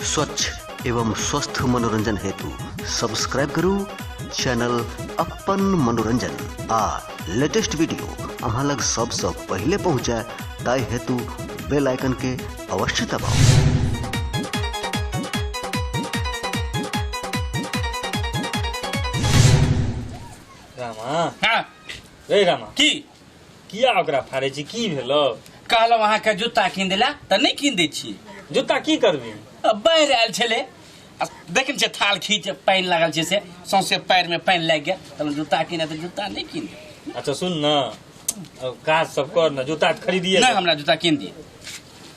स्वच्छ एवं स्वस्थ मनोरंजन हेतु सब्सक्राइब करू चैनल अपन मनोरंजन आ लेटेस्ट वीडियो अहाँ लग सबसँ पहिले पहुँचे ताहि हेतु बेल आइकन के अवश्य दबाउ। रामा। हाँ। रे रामा। की? किया ओकरा फाड़ै छी, की भेलो? कहलहुँ अहाँके जूता कीन देला तऽ नहि कीन दै छी। जूता की करबी? बाढ़ि आयल छलै, देखै छियै थाल खींच पानि लागल छै, से सौंसे पैरमे पानि लागि गेल, तहन जूता कीने तऽ जूता नहि कीन दे। अच्छा सुन न, अब काज सब कर न, जूता खरीदिए। नहि, हमरा जूता कीन दिए।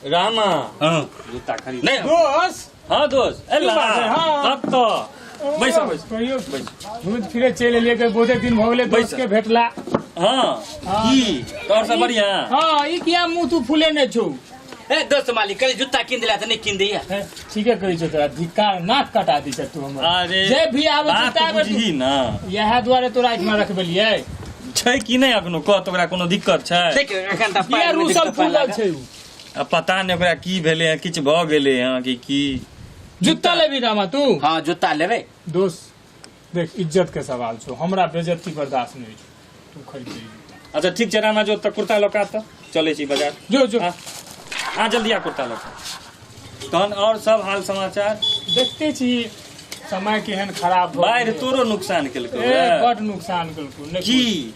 रामा। हाँ। जूता खरीद। नहीं। दोस्त। हाँ दोस्त, एला। की बात है? हाँ। तब तो बैस बैस। कहियो घूमैत फिरैत चलि एलियै, कहियो बहुते दिन भऽ गेलै दोस्त के भेटला। हाँ। की तोहर सब बढ़िया? हाँ, ई किया मुँह तू फूले ने छौ? ए दोस्त मालिक, कल जूता कीन दिला तऽ नहि कीन दैया। हे, ठीके कहै छौ, तोरा धिक्कार, नाक कटा दै छै तू हमर। अरे जे भी आबै छै बात ताबे तू- बुझही ना। इएह दुआरे तोरा एहिठमा रखबेलियै। छै कि नहि अखनो कह, तोरा कोनो दिक्कत छै? देख एखन तऽ किया पानि मे रूसल दिक्कत पानि फूलल लागल। छै उ? आ पता नहि ओकरा की भेलै हँ, किछु भऽ गेलै हँ कि की। जूता लेबी रामा तू? हाँ जूता लेबै। दोस्त देख, इज्जत के सवाल छौ, हमरा बेइज्जती बर्दाश्त नहि छौ, तू खरीद ले जूता। अच्छा ठीक छै रामा, जो तऽ कुर्ता लऽ कऽ आ तऽ चलै छी बाजार। जो जो। हाँ हाँ, जल्दी आ कुर्ता लऽ कऽ। तहन और सब हाल समाचार? देखते छी समय केहन खराब भऽ बाढ़ि गेलै। तोरो नुकसान केलकौ? ए बड नुकसान केलकौ। नहि की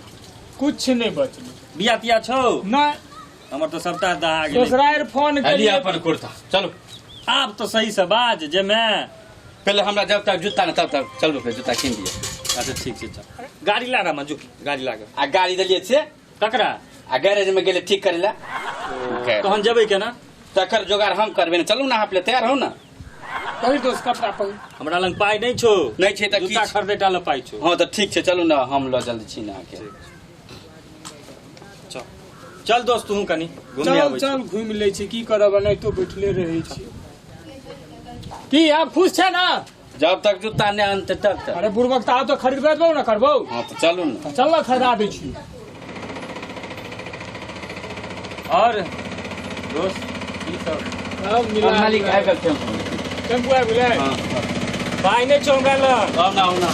कुछ नहि बचलै। बिया तिया छौ? नहि। हमर तऽ सबटा दहा गेलै। दोसरा फोन लिअ केलियै। अपन कुर्ता, चलू। आब तऽ सही से बाज जे मैं पहले हमरा जब तक जूता ने तब तक चलू, फेर जूता कीन दिअ। अच्छा ठीक छै, चल गाड़ी ला रामा, जो गाड़ी ला के। आ गाड़ी देलियै से ककरा? आ गैरेज में गेलै ठीक करै लए। तहन जेबै केना? तकर जोगाड़ हम करबै ने, चलू ने, अहाँ पहिले तैयार हो ने। पहिर दोस्त कपड़ा पहिर। हमरा लग पाइ नहि छौ। नहि छै तऽ की? जूता खरीदे टा लए पाइ छौ। हाँ तऽ ठीक छै, चलू ने, हम लऽ जल्दी छी ने अहाँके। चल चल दोस्त, तू कनि घूमने चल आबै छी। चल घूमि लै छी, की करब, एनाहितो बैठले रहै छी। की आब खुश छै ना? जब तक जूता नहि आनते तब तक। अरे बुड़बक, तऽ आब तऽ खरीदबे देबौ ने करबौ। हाँ तऽ चलू ने। चल ने, खरीदा दै छी। और दोस्त की सब? अब मिला मालिक आबि गेल टेम्पू। टेम्पू आबि गेलै। हाँ। पाइ नहि छौ हमरा लग। आउ ना, आउ ना।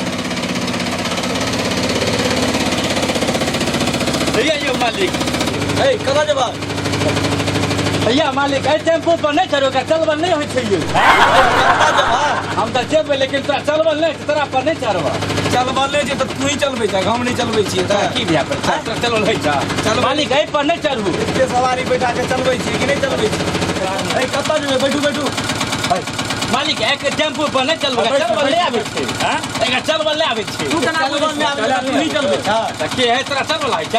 भैया यौ मालिक। ए कतऽ जेबा? भैया मालिक, एहि टेम्पू पर नहि चढ़ो, ओकरा चलबल नहि होइ छै यौ। कतऽ जेबा? हम तऽ जेबै, लेकिन तोरा चलबल नहि, तोरा पर नहि चढ़बऽ। चलबल नहि छै तऽ तू ही चलबै छ, हम नहि चलबै छियै तऽ। की भैया पर तोरा चलबल होइ छ? चलबै। मालिक, एहि पर नहि चढ़ू। एते सवारी बैठा के चलबै छियै कि नहि चलबै छियै? ए कतऽ जेबै? बैठू बैठू। मालिक, एक टेम्पू पर नहि चलबै, चलबल नहि आबै छै। हाँ? एकरा चलबल नहि आबै छै। तू केना चलबल नहि आबै छै, तू ही चलबै छ? तऽ के है तोरा चलबल होइ छ?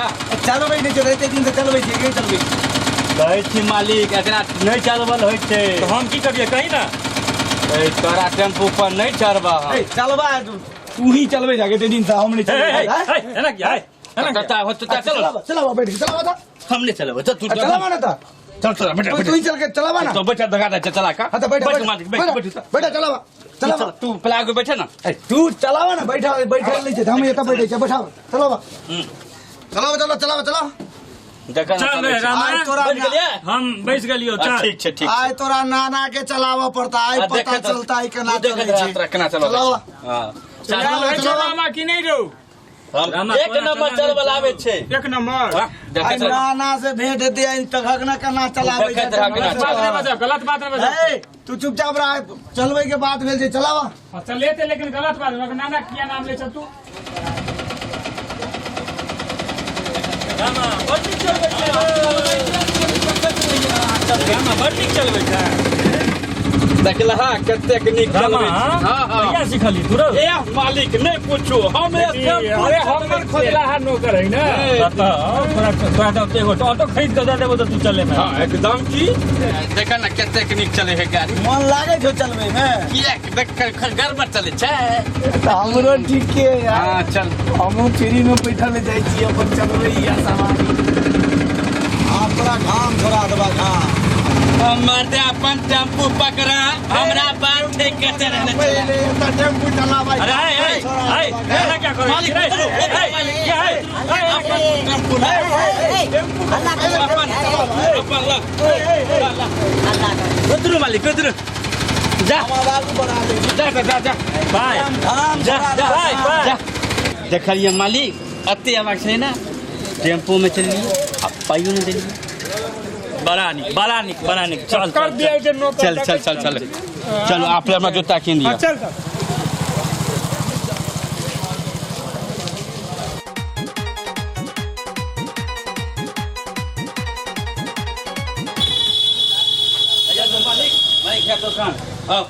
चलबै नहि छै तऽ एते दिन से चलबै छियै कि नहि चलबै छियै? कहै छी मालिक, एकरा नहि चलबल होइ छै। तऽ हम की करियै कही ना? ए, तोरा टेम्पू पर नहि चढ़बह हम। ए चलबा, तू ही चलबै छ एते दिन से, हम नहि हे हे चलबै छ। हे एना किया है? एना किया? तोता हो तोता चलो। चलावा चलावा, बैठ के चलावा तऽ। हम नहीं चलेबै, चल तू। चलावा ना तऽ। चल चल बैठ। तू ही चल के चलावा ना। तो बैठ, दगा दे चला का। हाँ तऽ बैठ। बैठ मालिक, बैठ बैठ। बैठ, चलावा चलावा। तू पला के बैठे ना। ए, तू चलावा ना, बैठा बैठल नहीं छै, हम एतऽ बैठे छै, बैठा चलावा चलावा चला चलावा चला। देखा ना। चल रे रामा। आइ तोरा बैठ गेलियै? हम बैस गेलियो, चल। ठीक छै, ठीक। आइ तोरा नाना के चलावा पड़ता, आइ आ, पता देखे तऽ- चलता है केना तू देखे चलै छै। तोरा केना चलबै चलावा। छै। हाँ। चलावा चल, छै रामा की नहि रौ? हम रामा, एक कोना नंबर चलाबै चलबल आबै छै। एक नंबर। हाँ, देखे आइ चल। नाना से भेंट हेतै, आइ तखक ना केना चलाबै छै। देखैत रह केना गलत बात नहि बजाउ, गलत बात नहि बजाउ। ए, तू चुपचाप रह, चलबै के बात भेल छै, चलावा। हाँ, चलेते, लेकिन गलत बात नहि। नाना किया नाम लै छ तू? रामा बड़ नीक चलबै छै। रामा बड़ नीक चलबै छै। देखलहा कतेक नीक रामा। चलबै छै। हाँ हाँ। कहिया सिखली तू रौ? ए मालिक, नहि पूछू, हम एक टेम्पू अरे हमर खोजलाहा नौकर है ने। बताओ, तोरा तोरा तऽ एगो ऑटो खरीद कऽ दऽ देबो तऽ तू चले में। हाँ एकदम, की देखा ना कतेक नीक चले है गाड़ी। मन लागै छौ चलबै मे? किया देख गड़बड़ चले छै? तऽ हमरो ठीके यार। हाँ चल। हमहूँ फ्री में बैठल जाइ छी, अपन चलबै या सवारी। आब तोरा घाम छोड़ा देबा घाम। मर्दे अपन टेम्पू पकड़ा, हमरा बात नहीं कहते रहने। पहिले एतऽ टेम्पू चलाबै। अरे आय आय आय, एना क्या करै मालिक, छी रे? उतरू, ए, ए, मालिक। क्या है? अपन टेम्पू ला। अपन अपन ला। उतरू मालिक, उतरू। जा। हम आवाज बढ़ा दै छी। जा जा जा जा। बाय। घाम जा झोरा जा देलक। बाय। जा। देखलियै मालिक एते अबाक छलै ने, टेम्पो में चललियै आ पाइयो नहि देलियै। बड़ा नीक, बड़ा नीक, बड़ा नीक। चल कर चल दिया जे नौकर। चल चल चल चल चलो, आप हमरा जूता कीन हाँ, दिअ। चल चल। मालिक मालिक है दुकान, आओ।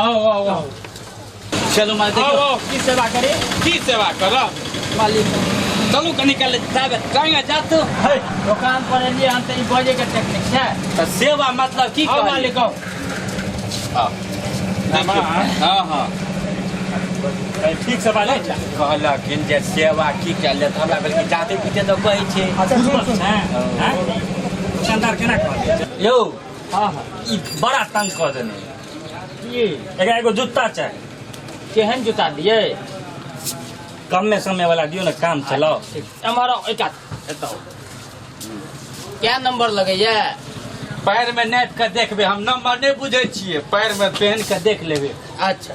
आओ आओ आओ। चलू मालिक। आओ। देखियौ। आओ, की सेवा करी? की सेवा करब मालिक? चलू कनी काल जाबे टांगे जात। हे, दोकान पर एलियै हन तऽ ई बजै के टेक्निक छै? तऽ सेवा मतलब की आओ। कहलियै? मालिक आओ। आओ। देखियौ। हाँ हाँ। ठीक से बाजै। कहलखिन जे सेवा की कयल जायत, हमरा भेल कि जाते पीते तऽ कहै छै। अच्छा, सुन सुन। हैं? दुकानदार केना कहलियै यौ। हाँ हाँ, ई बड़ा तंग कऽ देने। की? एकरा एगो जूता चाही। केहन जूता दियै? कमे समय वाला दियौ ने, काम चलाओ। एम्हर आउ, एकात एतऽ आउ। क्या नंबर लगैया? पैर में नापि कऽ देखबै, हम नंबर नहि बुझै छियै, पैर में पहन कऽ देख लेबै। अच्छा।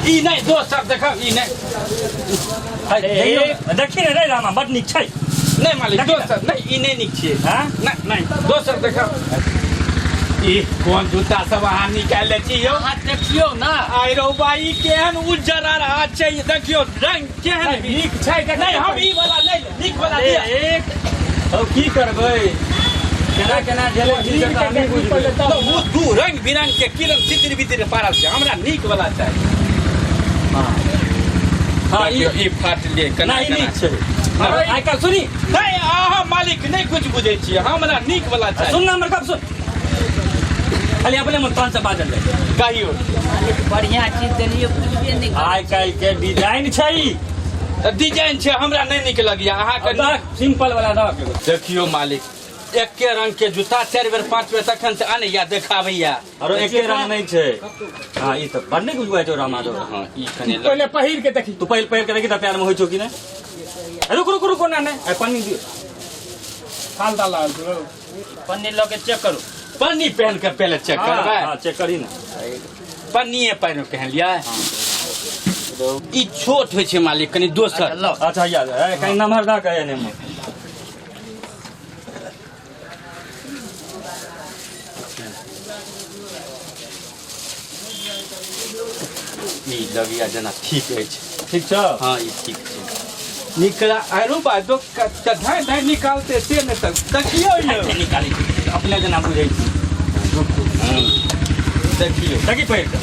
ई नहि, दोसर देखब, ई नहि। है, देखियौ, देखी ने रे रामा, बड नीक छै। नहि मालिक। देखी ने। दोसर नहि, ई नहि नीक छियै। हाँ? नहि नहि, दोसर देखब। ई कोन जूता सब अहाँ निकालि छी यौ? अहाँ देखियौ ने। आइ रौ बा, ई केहन उज्जर आ रहा छै, देखियौ रंग केहन नीक छै, देख। नहि, हम ई वाला नहि, नीक वाला दिअ। एक हौ, की करबै, केना केना झेलै छी से तऽ हमही बुझबै। तऽ ओ दू रंग बिरंग के किरण चित्र बितिर पारल छै, हमरा नीक वाला चाही। हाँ, ई ई फाटले केना? नहि, केना नीक छै। आइ काल्हि सुनी। नहि, अहाँ मालिक नहि कुछ बुझै छियै, हमरा नीक वाला चाही। सुन ना हमर गप सुन, खाली अपने मन तहन से बाजल जाइ। कहियौ। बढ़िया चीज देलियै, बुझबे नहि करै। आइ काल्हि के डिजाइन छै ई। तऽ डिजाइन छै, हमरा नहि नीक लगैया अहाँके। सिंपल वाला दऽ। देखियौ मालिक, एके रंग के जूता चारि बेर पाँच बेर तखन से आनैया, देखाबैया। आरो एके रंग नहि छै। हाँ, ई तऽ बड़ नीक बुझबै छौ रामा दो। हाँ, ई कनि पहिले पहिर के देखी। तू पहिले पहिर के देखी तऽ पैर में होइ छौ कि नहि। रुक रुक रुक, ना नहि, आइ पन्नी दियौ। थाल ताल लागल छौ? पन्नी लऽ के चेक करू। पन्नी पहन के पहिले चेक करबै। हाँ, चेक करी ना। पन्निए पैर में पहन लिया। ई छोट होइ छै मालिक, कनि दोसर। अच्छा, लऽ। अच्छा, याद है, कनि नमहर दऽ के एने मे। ई लगैया जेना ठीक अछि। ठीक छौ? हाँ, ई ठीक छै। निकला आरो बादो धाय धाय निकालते से नहि तऽ देखियौ यौ। निकालै छी, अपने जेना बुझै छी। देखियौ। देखी पहिर के।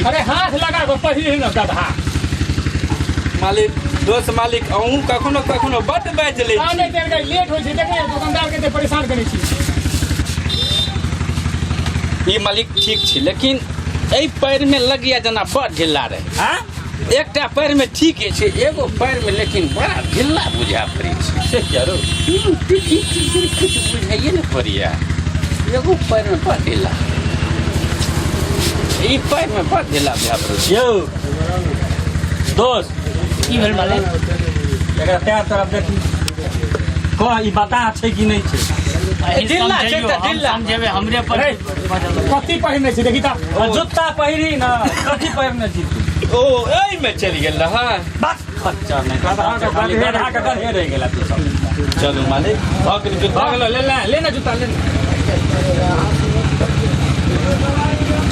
अरे, हाथ लगा कऽ पहिर ने गधा। मालिक, दोस्त मालिक, अहूँ कखनो कखनो बड्ड बाजि लै आ छी। नहि तेरे लेट होइ छै, देख दुकानदार के तऽ परेशान करै छी। ई मालिक ठीक छै, लेकिन एहि पैर में लगैया जेना बड़ ढिल्ला रहे। हाँ। एकटा पैर में ठीक छै, एगो पैर में लेकिन बड़ा ढिल्ला बुझा पड़ै छै। से किया रौ? किछु बुझाइए ने पड़ैया, एगो पैर में बड़ ढिल्ला, ई पैर में बड़ ढिल्ला बुझा पड़ै छै। यौ दोस्त। की भेल मालिक? एकरा पैर तरफ देखी, कह ई बता छै कि नहि छै। अहीं ढिल्ला छै समझैयौ, तऽ हम ढिल्ला। समझेबै, हमरे पर अरे, कथी पहिरने छी देखी तऽ। आ जूता पहिरी ने, कथी पहिरने छी तू? ओ एहिमे चलि गेल रहै। बस, खच्चर नहि, गधा के खाली गधा के गधे रहि गेला तू सब। चलू मालिक, भऽ गेल जूता। भऽ गेलो, ले ले ले ना जूता ले ले।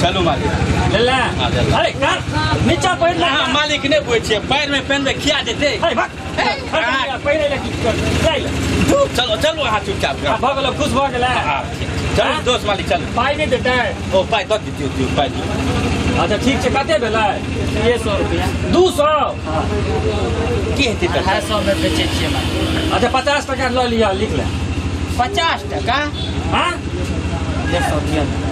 चलू मालिक। ले ले। हाँ, ले ले। अरे कर नीचा पहिर ले। अहाँ मालिक नहि बुझै छियै, पैर में पहिनबै खिया जेतै। अरे भाग, पहिरे ले की कर जाइ ले। चलो चलू, अहाँ चुपचाप। आ, भऽ गेलो, खुश भऽ गेलै? हाँ, ठीक छै। चलू दोस्त मालिक, चलू। पाइ नहि देतै? ओ पाइ दऽ दियौ, दियौ पाइ दियौ। अच्छा, ठीक छै। कते भेलै? 100 रुपया। 200? की हेतै तऽ? 250 में बेचै छियै मालिक। अच्छा, 50 टका लऽ लिअ, लिख ले। 50 टका? हाँ। 150 दिअ ने।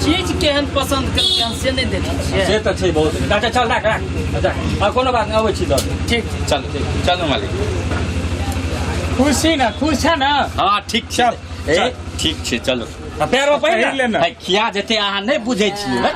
चीज केहन पसन्द केलकै हन से नहि देखै छियै? से तऽ छै बहुत नीक। अच्छा, चल, राख राख। अच्छा, आ कोनो बात नहि, अबै छी दऽ देब। ठीक छै। चलू चलू मालिक। खुश छी ने? खुश छै ने? हाँ, ठीक छै। ए, ठीक छै, चलू। आ पैर में पहिर पहिर ले ले ने। है, खिया जेतै अहाँ नहि बुझै छियै है।